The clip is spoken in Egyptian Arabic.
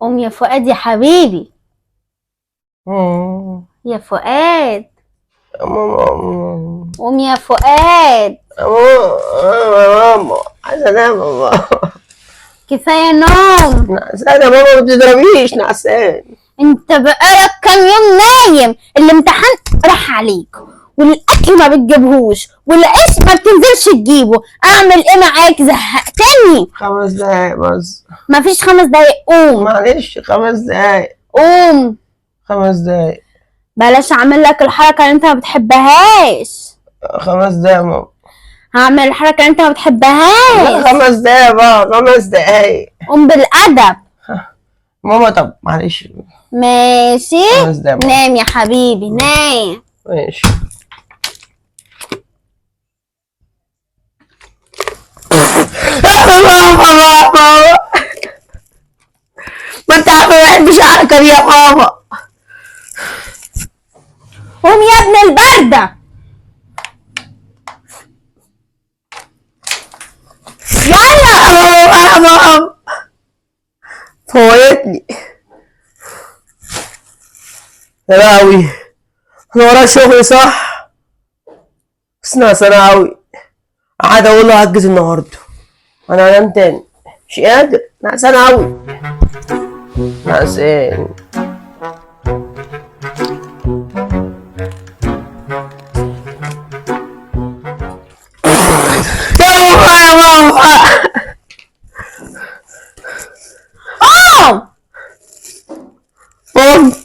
قوم يا فؤاد يا حبيبي. يا فؤاد. ماما. قوم يا فؤاد. ماما عايزة انام ماما. كفاية نوم. نعسان يا ماما، ما بتضربيش، نعسان. انت بقالك كام يوم نايم، الامتحان راح عليك والاكل ما بتجيبهوش والعيش ما بتنزلش تجيبه. اعمل ايه معاك؟ زهقتني. 5 دقايق بس. مفيش 5 دقايق. قوم. معلش 5 دقايق. قوم. 5 دقايق. بلاش اعمل لك الحركة اللي انت ما بتحبهاش. 5 دقايق ماما. هعمل الحركة اللي انت ما بتحبهاش. 5 دقايق بقى، 5 دقايق. قوم بالادب ماما. طب معلش. ماشي. 5 دقايق. نام يا حبيبي، نام. ماشي. ماما ماما ما انت عارفه ما بحبش الحركة دي يا ماما. قوم يا ابن البرده. يلا يا ماما فوتني. يا لهوي انا ورايا شغل صح؟ بس نعسانة اوي. قاعد اقول له هجز النهارده، انا هنام تاني، مش قادر، نعسان اوي، نعسان. يا ماما يا ماما. قوم. قوم.